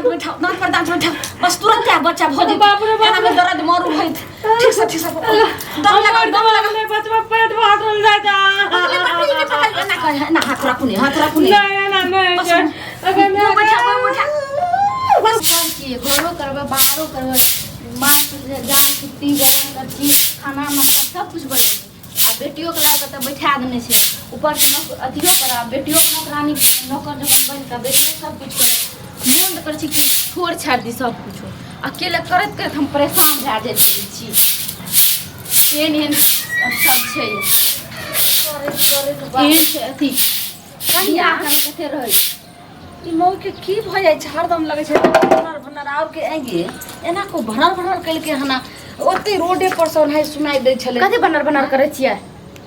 बैठाओ, दांत पर दांत बैठाओ, बस तुरंत आ बच्चा भऽ जेतै। बाप रे बाप। एना मे दर्द मरू होइत। ठीक से, ठीक से दम लगाओ, दम लगाओ। नहि, बचवा पेट फाटल जाइ छै। पकड़ले, पकड़ले, पकड़ले, एना कर, एना हाथ राखू ने, हाथ राखू ने। नहि, एना नहि बस, छै। अगर मुँह बैठा, मुँह बैठा। बस। की घरो करबै, बाहरो करबै, माछ जाल कुट्टी गरम करची, खाना मसाला सब कुछ बनेबै। आ बेटियोके लाबि कऽ तऽ बैठा देने छै, ऊपरसँ नौकर अथियो करब, बेटियोके नौकरानी नौकर जकाँ बनि कऽ बेटियो सब किछु करब। मोन तऽ करै छै कि छोड़ि छाड़ि दी सब किछो। अकेले करैत करैत हम परेशान भए जाइत रहै छी। एहन एहन सब छै, करैत करैत एहन छै अथी कहिया कते रहै छै। ई मौके की भऽ जाइ छै, हरदम लगै छै भनर भनर आओर के आगे एना को भनर भनर केलकै हना। ओते रोडे पर से ओनाहि सुनाइ दै छलै। कथी भनर भनर करै छियै?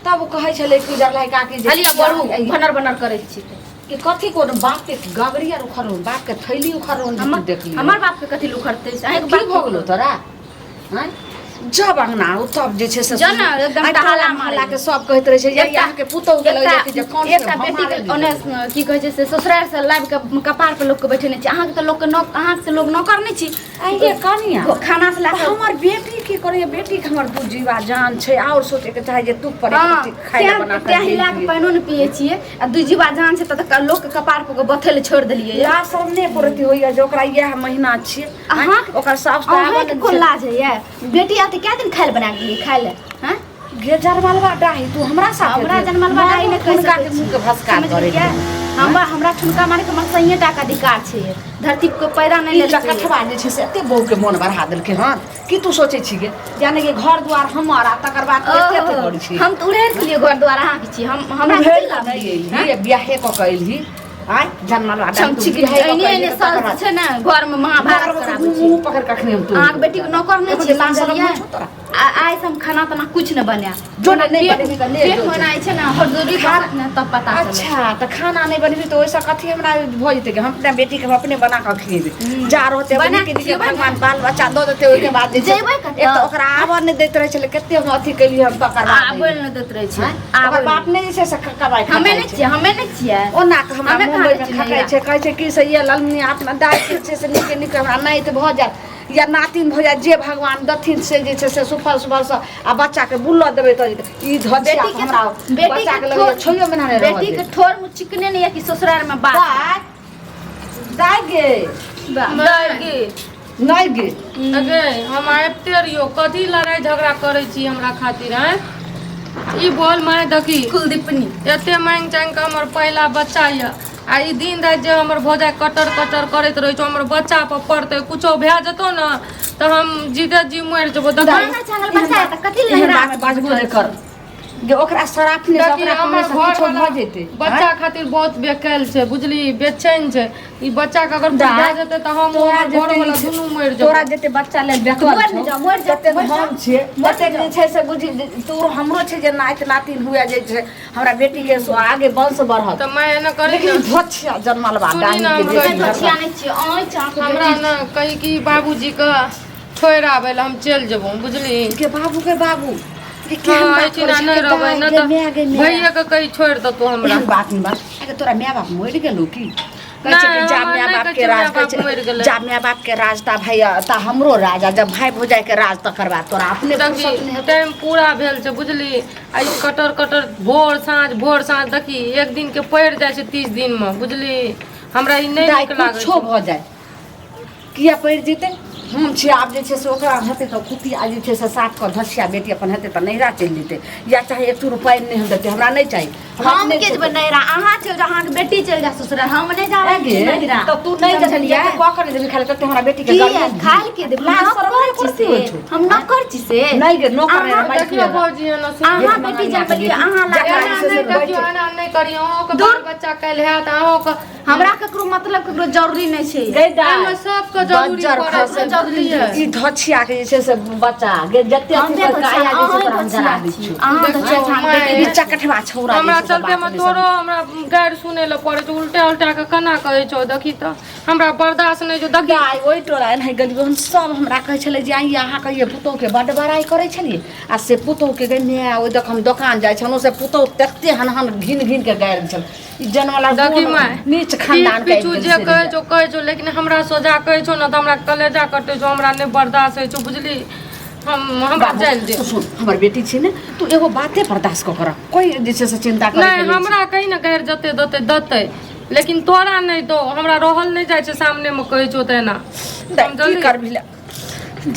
तब ओ कहै छलै कि जरलाइ काकी जे हलिया बढ़ू, भनर भनर करै छी कि कथी कोनो बाप के गगरी आर उखड़ल, बाप के थैली उखड़ल। हमर देख लियौ। हमर बाप के कथी लुखड़तै? अहाँके की भऽ गेलो तोरा? आँय, जब अंगना आउ तब जे छै से जो ने, एकदम आइ टहला टोला मारै। मोहल्ला के सब कहैत रहै छै जे अहाँके पुतहु के लगै छै जे कोन एकटा बेटी के ओने की कहै छै से ससुराल से लाबि के कपार पर लोक के बैठेने छै। अहाँके तऽ लोक के नौ अहाँके तऽ लोक नौकर नहि छी। आइये कनिया खाना से लए कऽ हमर बेटी की करैया? बेटी के हमर दू जीवा जान छै, आओर सोचे के चाहे जे तू पर हँ, खाइ लए बना तें हिला के पानिओ नहि पियै छियै आ दू जीवा जान छै तऽ लोक के कपार पर के बथै लए छोड़ि देलियै। लाज शरम नहि पड़ैत होइया जे ओकरा इएह महीना छियै? अहाँके ओकर साउस तऽ आबऽ अहाँके नहि कोन छै। लाज होइया? बेटी आते कए दिन खाय लए बना के दियै खाय लए? हँ गे जरमलवा डाही, तू हमरा साथे हमरा जनमलवा डाही नहि कहि ठुनका सकै के छी। मुँह के भस्का समझ करे। गेलियै? हमरा हमरा ठुनका मारे के हमर सहिए टा के अधिकार छै, धरती के पैदा नहि ई लेल छै। चकठवा जे छै से एते बहू के मोन बढ़ा देलकै हन की तू सोचै छी गे? यानी कि घर द्वार हमर आ तकर बाद तू एते एते करै छी। हम तऽ उड़ेर के लिए घर द्वार अहाँके छी, हम हमरा उड़ेर कथी लाभ? नहि एलही, बियाहे कऽ के एलही। आय जनमलवा डाही, तू चमची बियाहे कऽ के एने एलही एने तऽ साल तकर बाद छै ने घर में महाभारत कराबै छी। मुँह पकड़ कखनी हम तू अहाँके बेटी के नौकर नहि छियै, लाज शरम समझलियै? होइ छौ तोरा? आइ से हम खाना ताना कुछ नहि बनायब। जो नहि बनेबही तऽ ले पेट जो। होना छै ने हरदोरी ने तब पता चलत। अच्छा, तऽ खाना नहि बनेबही तऽ ओहिसँ कथी हमरा भऽ जेतै? कि हम अपना बेटीके हम अपने बना कऽ खिएबै। जा रहतै बना नीक कऽ नीक खिएबै ने। भगवान बाल बच्चा दऽ देतै, ओहिके बाद जे छै जेबै कतऽ? एक तऽ ओकरा आबऽ नहि दैत रहै छलै, कते हम अथी केलियै हम तकर बाद। आबै नहि दैत रहै छै। आँय? आबै ओकर बाप नहि जे छै से कमाइ हमे खटाइ नहि छै। छियै, हमे नहि छियै। ओना कऽ हमरा हमे कहाँ मुम्बईमे दै छियै खटाइ नैहरा? छै, कहै छै कि से ये ललनी अपना दाइ के छै से नीके नीक हमरा नाति भऽ जायत या नातिन भऽ जायत, जे भगवान दथिन से जे छै से सुफल सुफलसँ आ बच्चाके बुलऽ देबै तऽ ई धचिया बेटी के हमरा बेटी बच्चाके के लगैए ठोर छोइयो महीना नहि रहऽ बेटी के देत। ठोर में चिकने नहीं है कि ससुराल में बात। दाइ, दाइ गे। दाइ गे। नहि गे। अगे हम आबिते रहियो, कथी लड़ाइ झगड़ा करै छी हमरा खातिर? आँय, ई बोल माय, देखी कुलदीपनी एते मांगि चांगि कऽ हमर पहिला बच्चा यऽ आ ई दिन राति जे हमर भौजाइ कटर कटर करैत रहै छौ, हमर बच्चा पर पड़तै, कुछो भए जेतौ ने तऽ हम जीते जी मरि जेबो। देखी मांगल चांगल बच्चा है तऽ कथी एहन लहरा बात बाजबो नहि कर जे ओकरा शराफ नहि देखी ओकरा हमर कहने से घर किछो भऽ जेतै। बच्चा खातिर बहुत बेकल छै, बुझली, बेचैन छै। ई बच्चा के अगर कुछ भए जेतै तऽ हम तोरा हमर जते घरवला दुनू मरि जेबै। तोरा जते बच्चा लेल बेकल मरि छौ जाओ, मरि जाओ, तते मरि जाओ। हम छियै, तते जे छै से बुझी तोरो हमरो छै जे नाति नातिन हुए, जे छै हमरा बेटी के सो आगे वंश बढ़त। तऽ माय एना करी लेकिन ने धोछिया जनमल बा सुनी डाही ने के हम बेटी। कहै धोछिया नहि छियै, अहीं चाहके हमरा बेटी। ने कही कि बाबूजीके छोड़ि आबै लए, हम चलि जेबो, बुझली? के बाबू के बाबू के केहन हँ, बात एहिठिना करै छै? नहि के रहबै दाइ नहि गे तऽ माय गे माय। भैयाके कही छोड़ि देतौ हमरा। एहन बात नहि बात। अगे तोरा माय बाप मरि गेलौ की? कहै छै कि नहि, जा हमर माय नहि बाप कहै के छै राज माय कहै बाप मरि छै गेलै। जा माय बाप के राज ता भाई ता हमरो राज, आ जब भाई भौजाई के राज तकर बाद तोरा अपने फुर्सत देखी नहि हेतौ। टाइम पूरा भेल छै, बुझली? आ ई कटर कटर भोर साँझ भोर साँझ, देखी एक दिन के पड़ि जाइ छै 30 दिनमे, बुझली? हमरा ई नहि दाइ नीक लागै कुछो छै। भऽ जाय, किया पड़ि जेतै? हम छी आब जे छै से ओकरा हेतै तऽ कुटिया जे छै से साफ कऽ धसिया बेटी अपन हेतै तऽ नैहरा चलि जेतै, या चाहे एक चूर पानि नहि हम देतै। हमरा नहि चाही, हमरा हम अपने के जेबै नैहरा? अहाँ चलि जाउ, अहाँके बेटी चलि जाउ ससुराल, हम नहि जाबै गे, नैहरा। तऽ तू नहि जेबही समझलियै? कऽ कऽ नहि देबही खाली तते हमरा बेटी के की गर्मी खाय के देबै? लाज हम शरम नौकर नहि छी कुर्सी से होइ छौ। हम नौकर छी से नहि गे, नौकर नहि अहाँ- रमाइ देखियौ भौजी, एना सुन अहाँ बेटी जनमलियै, अहाँ जकरा लागल एना जे छै से नहि देखियौ, एना नहि करियौ। अहूँके दूर। बाल बच्चा काल्हि हैत अहूँके। हमरा ककरो मतलब ककरो जरूरी नहि छै। गै दाइ, एहिमे सबके जरूरी बज्जर पड़ै छै, खसल। बुझलियै? ई धछिया के जे छै से बच्चा गे जते हम अथी नहि पर धोछिया, काया जे छै अहाँ तोरा हम जरा दै धोछिया छी। छियौ। अहाँ देखियौ, धोछिया छी, अहाँके माय। बेटी ई चकठवा छौड़ा जे हमरा छै से चलते बात मे नहि तोरो हमरा गारि सुनै लए पड़ै छै, उल्टा उल्टा के केना कहै छौ? देखी तऽ हमरा बर्दाश्त नहि छौ, देखी। दाइ, ओहि टोला एनाहि गेलियै हम, सब हमरा कहै छलै जे आइ अहाँ कहियै पुतोहुके बड्ड बड़ाइ करै छलियै आ से पुतोहुके गे माय, ओहि देख हम दोकान जाइ छलहुँ से पुतोहु तते हन हन घिन घिन के गारि दै छल। ई जनमला देखी कोन माय नीच खानदान के पीछू जे कहै छौ कहै छौ लेकिन हमरा सोझा कहै छौ ने तऽ हमरा कलेजा कटै छौ हमरा नहि बर्दाश्त होइ छौ बुझली हम हमरा बाबू, जाइल दे तू सुन हमर बेटी छी ने तू एगो बाते बर्दाश्त कऽ कर कोई जे छै से चिंता करे नहि हमरा कहीं ने गैर जते देते देते लेकिन तोरा नहि दो हमरा रहल नहि जाइ छै सामनेमे कहै छौ तऽ एना हम की जल्दी करबही ले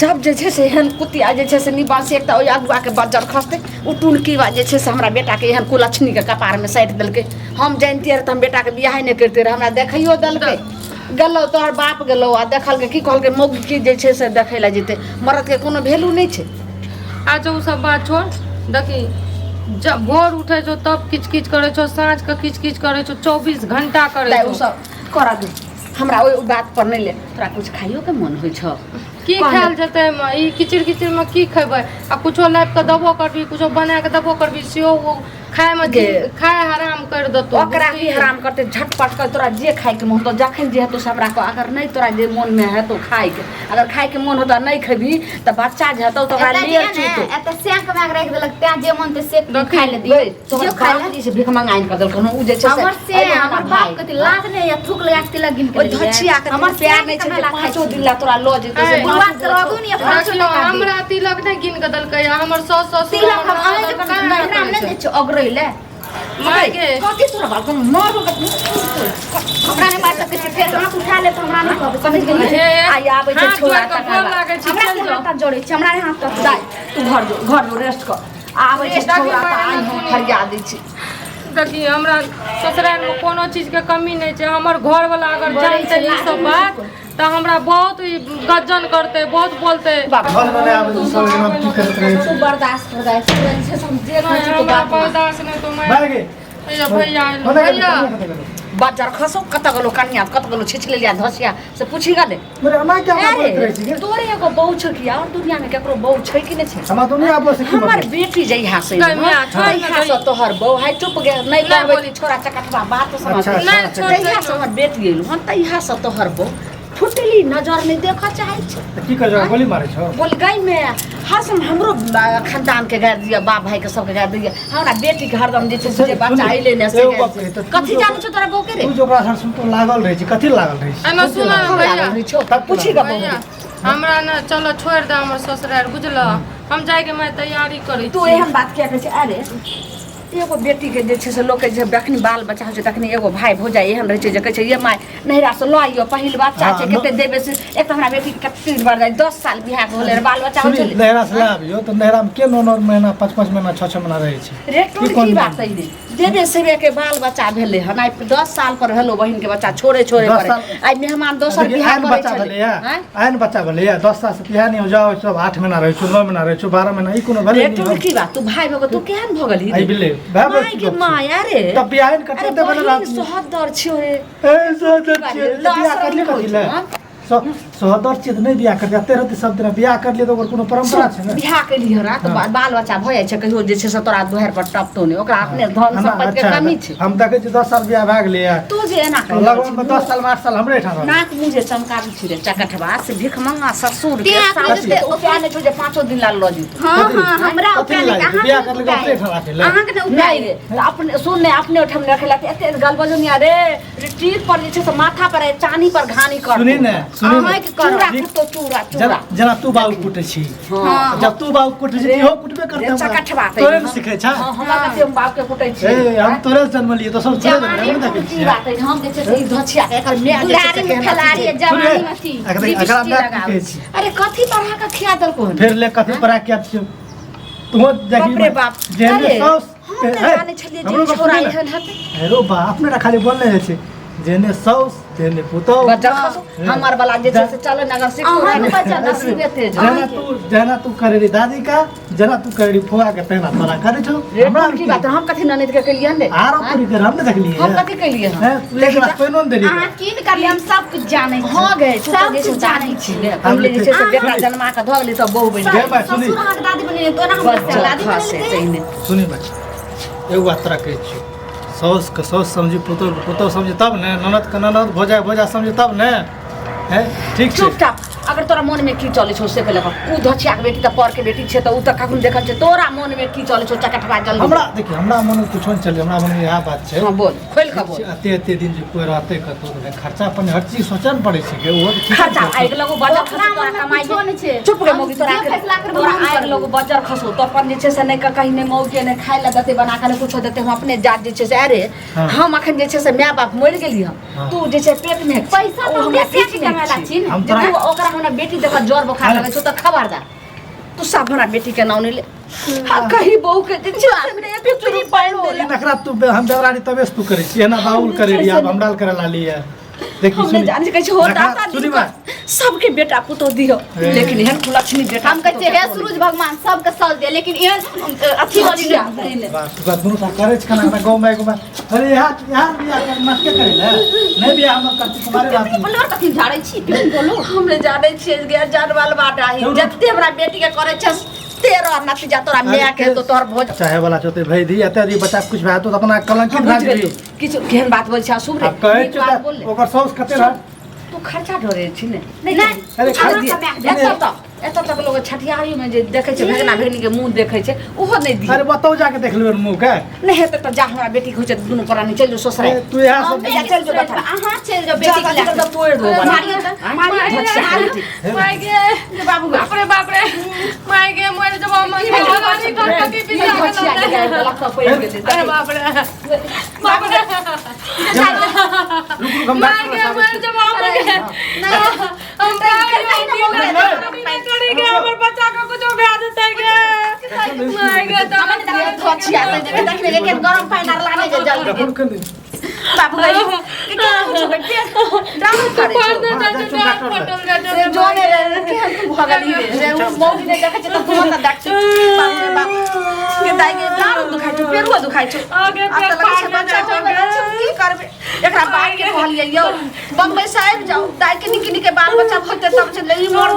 जब जे छै से एहन कुतिया जे छै से निबासी एकटा ओहि अगुआके बज्जर खसतै ओ टुनकी बा जे छै से हमरा बेटाके एहन कुलक्षणीके कपारमे साटि देलकै। हम जनितियै रहए तऽ हम बेटाके बियाहे नहि करितै रहए। हमरा देखैयो देलकै गेलहुँ, तोहर बाप गेलहुँ आ देखलकै की कहलकै मौगी की जे छै से देखै लए जेतै, मरदके कोनो वैल्यू नहि छै। अच्छा ओ सब बात छोड़, देखी जब भोर उठै छौ तब किच किच करै छौ, साँझ के किच किच करै छौ, 24 घंटा करै दाइ छौ। ओ सब करऽ दे, हमरा ओहि बात पर नहि ले। तोरा कुछ खाइयोके मन होइ छौ? की खायल जेतै एहिमे, ई किचिर किचिर मे की खेबै? आ कुछो लाबि कऽ देबो करबी, कुछो बना कऽ देबो करबी, सेहो ओ खायमे गे। खाय हराम करि देतौ। ओकरा की हराम करतै? झटपट कर, तोरा जे खायके मोन होतौ जखन जे हेतौ से हमरा कह। अगर नहि तोरा जे मोनमे हेतौ खायके, अगर खायके मोन होतौ आ नहि खेबही तऽ बच्चा जे हेतौ तऽ ओकरा एतऽ जे लेर ने चुतौ। एतऽ सेक माग राखि देलक तें जे मन ते से देखी, खाय ले दियौ। गै, तोहर जे खाय बाप ले जे छै भीख मंगा आनि कऽ देलकौ हन, उ जे छै से हमर से अइले हमर भाय। बाप के लाज नहि या थूक लगा के तिलक गिन के ओहि देलियै। धचिया के हमर प्यार नहि छै जे पाँचो दिन ला तोरा लऽ जेतौ से ऐ, बुढ़वा पाँचो के रहू ने पाँचो देखियौ टका दियौ। हमरा तिलक नहि गिन कऽ देलकै आ हमर साउस ससुर तिलक हम हमर अहाँ ननद जकाँ कहाँ नहिरा मे करै नहि छै? दै छियै अगरै लए। माय गे कथी तोरा बाप मारो? हमरा नहि मारि सकै छी, फेर हाथ उठा ले तऽ हमरा नहि कहबै, समझ गेलियै? हे, आइ आबै छै हाथ छौड़ा जोड़ि कऽ तकर गोर बाद। लागै छी, हमरा चलि से जाउ। हाथ जोड़ै छी, हमरा हाथ तक दाइ तू घर जो, घर जो, रेस्ट कर। आबै छै छौड़ा तऽ आइ हम फरिया दै छी। देखी हमरा ससुरालमे कोनो चीजके कमी नहि छै। हमर घरवला अगर जानतै ई सब बात तऽ हमरा बहुत ई गज्जन करतै, बहुत बोलतै। बाप घर में नहि आबै छै सब, एना की करैत रहै तू छै? बर्दाश्त कर दाइ, तू जे छै से हम जे कहै छी तू हमरा बात मान। बर्दाश्त नहि तो मैं भए गेल। भैया भैया आयल। होने गेलै, भैया कनिया कतऽ गेलै? बज्जर खसौ, कतऽ गेलौ कनिया, कतऽ गेलौ छिछ लेलिया धसिया से पूछी गेलै। मेरे हमरा क्या बोलैत रहै छी अरे गे? तोरे एगो बहू छौ कि और दुनिया में केकरो बहू छै कि नहि छै? हमरा दुनिया बोल से की हमर मतलब? बेटी जहिया से गै माय, छोड़ ने तहिया से गै। तोहर बहू है। चुप गे, नहि नहि कहबै बोली। कि छोरा चकटवा बात समझ। अच्छा, नहि अच्छा, छोड़ जहिया से हमर बेटी एलु हन तहिया से तोहर बहू फुटली नजर नहि देखऽ चाहै छै। तऽ की कर गोली मारै छौ? बोल गई में हर समय हमरो खानदान के गारि दिया, बाप भाई के सबके गारि दिया, हमरा बेटी के हरदम जे छै से जे बच्चा अइले ने से एगो गारि गप दिया। कही तऽ तू कथी जो- जानै छौ तोरा बहू के रे? तू जो ओकरा साथ सुनतो लागल रहै छी, कथी लागल रहै छी? एना सुन हम भैया लागल रहै छौ? तब पूछी ग बहू भैया हमरा ने चलो छोड़ि दे हमर ससुराल, बुझल? हम जायके मैं तैयारी करै तू छी। एहन बात किया कहै छै? अरे एगो बेटीके जे छै से लोकके जे जखनी बाल बच्चा होइ छै तखनी एगो भाय भौजाइ एहन रहै छै जे कहै छै ये माय नैहरा से लऽ आइयो, पहिल बच्चा छै, हँ, कते देबै से। एक तऽ हमरा बेटीके कते दिन बढ़ जाइ 10 साल बियाहके होलै रहै, बाल बच्चा होइ सुनी छलै। नैहरा से लए आबियौ तऽ नैहरामे के 9 9 महीना 5 5 महीना 6 6 महीना रहै छै? रे ई टुनकी कोन बात अइ रे? देबे सेबे के बाल बच्चा भेलै हन, आइ 10 साल पर भेलो बहिन के बच्चा, छोड़े छोड़े 10 पड़े साल- आइ मेहमान दोसर देखियौ, बियाह आन करै बच्चा छलै। भेलैया आँय? आन बच्चा भेलैया 10 साल से बियाह नहि हो जाओ, सब 8 महीना रहै छौ, 9 महीना रहै छौ, 12 महीना, ई कोनो भेलै रे नहि। टुनकी बात, तू भाय भऽ तू केहन भऽ गेलही आइ रे? बिल्ले भाय माय के माय, अरे तब बियाह नहि करतै अरे तऽ भेलै बहिन रात। सोहदर छियो रे। ए सोहदर छियै बारे, तऽ बियाह दस करले रंग कथी ले? होइ छै, सोहदर छियै तऽ नहि बियाह करतै, एते रहतै सब दिना? बियाह कर लियै तऽ ओकर कोनो परंपरा छै ने? बियाह केली हरा तऽ बाल बच्चा भऽ जाइ छै, कहियो जे छै से तोरा दुआरि पर टपतो नहि, ओकरा अपने धन सम्पत्ति के अच्छा, कमी छै। हम देखै छियै 10 साल बियाह भए गेलैया, तू जे एना कहि रहल लगन मे छी, 10 साल मे 8 साल हमरे एहिठाम रहलै। नाक मुँह जे चमकाबै छी रे चकटवा से भिखमंगा ससुर के तें आखिरी सासु जे के उपाय नहि छौ जे पाँचो दिन ला लऽ जेतौ। हँ कथी? हँ, हमरा कथी उपाय लागै नहि छै? बियाह करले अहाँके अपने एहिठाम राखै लए? अहाँके नहि उपाय। नहि रे तऽ अपने सुन ने अपने ओहिठाम रखै ला तऽ एते गलबजनिया रे रे, टीप पर जे छै से माथा पर चानी पर घानी कर। सुनी ने, सुनी ने। अहाँके करब। चूड़ा कुटतो, चूड़ा चूड़ा। जेना तू बाबू कुटै छी, हँ जब तू बाबू कुटै छी रे, इहो कुटबे करतै रे हमरा। चकटवा तऽ तोरे ने सिखै छ? हँ, हमरा कते हम बाप के कुटै छी। ए हम तोरे से जन्मलियै तऽ सब तोरे जवानी ने देखै की छियै। बात है, हम जे छै से ई धोछिया के एकर my जे छै से दुलारी में केहन फैलारी अथी छै। जवानी में अथी एकरा लिपस्टिक माय लगाबै की कहै छी? अरे कथी पढ़ा के खिया देलको हन? फेर ले कथी पढ़ा के छियौ तुहो देखी। बाप रे बाप, जेहने अरे, साउस हम नहि ए, जानै छलियै जे हमरो गप छोरा सुनी ने। एहन हेतै। हेरो बा अपने टा खाली बोलने जाइ छै, जेहने साउस तेहने पुतहु। बच्चा खसो, हमर वाला जे छै से चले नगर सिखू अहाँके बच्चा नसीबे तेज। जेना तू जेना तू करे रही दादी का, जेना तू करे रही फुआ के, तेना तोरा करे छौ। रे हमरा की बात, हम कथी ननद के केलियै हन रे? आरो पूरी कर हम ने देखलियै। हम कथी केलियै हन? हैं, तू एक गिलास पानिओ ने देली। अहाँ कीन कर हम सब कुछ जानै छी। हँ गए तू तऽ सब जे छै कुछ जानै दादी छी। छी ने, पहिले जे छै से बेटा जन्मा के धऽ गेली तब बहू बनि गे गेल। माय, सुनी। ससुर अहाँके दादी बनेने तो ना हमरा बच्चा दादी खसे बनेलकै। तहिने। सुनी माय, एगो बात तोरा कहै छियौ, साउसके साउस समझी, पुतोहके पुतोह समझी तब ने, ननदके ननद, भौजाइ भौजा समझी तब ने। हैं, ठीक छै? चुपचाप अगर तोरा तोरा मन में की चलै छौ से पहिले कह। उ धचिया के बेटी तऽ पर के बेटी छै तऽ उ तऽ कखन देखल छै तोरा मन में की चलै छौ चकटवा जल्दी हमरा देखिए हमरा मन में कुछो नहीं चले हमरा मन में इएह बात छै हाँ बोल खोलि कऽ बोल एते एते दिन जे कोइ रहतै कतौ तऽ खर्चा अपन हर चीज सोचऽ ने पड़ै छै के ओहो तऽ ठीके खर्चा छै। आगि लगो बजर ओकरा खसो तोरा मनमे कमाइ कुछो नहि छै। चुप रे हम मौगी तोरा जे फैसला करबै तोरा हम आगि करबै। लगो बजर खसो तो अपन जे छै से नहि कहीं नहि मौगी नहि खाय लए देतै बना कऽ नहि कुछो देतै हम अपने जात जे छै से अरे हाँ। हम अखन जे छै से माय बाप मरि गेली हम हाँ। तू जे छै पेट में पैसा तऽ हमरा हमरे पीठ से में कमेला छी। छी ने। हम जे तोरा तू ओकरा हमरा बेटी देखऽ जर बोखार लगै छौ तऽ खबरदार तू सब हमरा बेटी के नाम नहि ले आ कही बहू के जे छै से एक चूड़ी पानि ई देला नखरा तू हम बेवरानी तबे से तू करै छी एना बाउल करे रही आब हमरा करे लाली है देखी हम नहीं सुनी जाने कहै छै हो नखरा- दाता सुनी दिन बात सबके बेटा पुतोह दिहो ए। लेकिन एहन कुलक्षणी बेटा हम कहै छियै हे सूरज भगवान सबके सल दे लेकिन एहन अथी वाली नहि नहि बाप रे बाप, दुनू साल करे छै खाना हमरा गाँव में एगो बात अरे यहाँ यहाँ बियाह कर नाटके करे ले नहीं बियाह हम करती तुम्हारे बात नहीं। बोलो कथी झाड़ै छी क्यों बोलो हम नहीं जाने छियै गे जानवाल बाटा ही चलू। जते हमरा बेटी के करे छै तेरह नतीजा तोरा माय के तो तोहर भोज चाहे वाला चोते भाई दी एते दी बच्चा के कुछ भए तो अपना कलंकित हम भए बुझि जेबी गेलियौ किछु केहन बात बोल छै अशुभ रे आब कहै नीक छियौ बात तऽ बोल ले। ओकर साउस कते रहत तू खर्चा ढोरे छी ने नहि अरे छोड़ खर्चा दिए। एतऽ तक एतऽ तक लोग छठियारी में जे देखै छै भगना भगनी के मुंह देखै छै ओहो नहि दिए अरे बताउ जाके देख लेबै मुँह के नहि हेतै तऽ जा हमरा बेटी के होइ छै दुनू प्राणी चलि जो ससुराल ए, तू इएह सब जा चलि जो बता अहाँ चलि जाउ बेटी बेटी के के लए कऽ। तोड़ि दो मारियौ तऽ, मारियौ मारियौ माय गे बाबू बाप रे बाप रे माय गे मर जब हम भगवानी कर के बिया अरे बाप रे बाप रे रुक रुक हम माय गे मर जब हम हम करी गे हमर बच्चा के कुछो भए जेतै गे माय गे गरम पानि आर लाने जे जल्दी रुक रुक बाबू गई रे जोने रे केहन तू भऽ गेली रे रे उ मौगी नहि देखै छै तऽ तू तऽ देख छै बाप रे बाप के दाइ के डाँड़ो दुखाइ छौ पेरुओ दुखाइ छौ आगे आब तऽ लगै छै बच्चा होय वला छौ की करबै एकरा बाप के कहलियै यौ बम्बई से आबि जाउ दाइ के निके निके बाल बच्चा होइते तब छै ई मर्द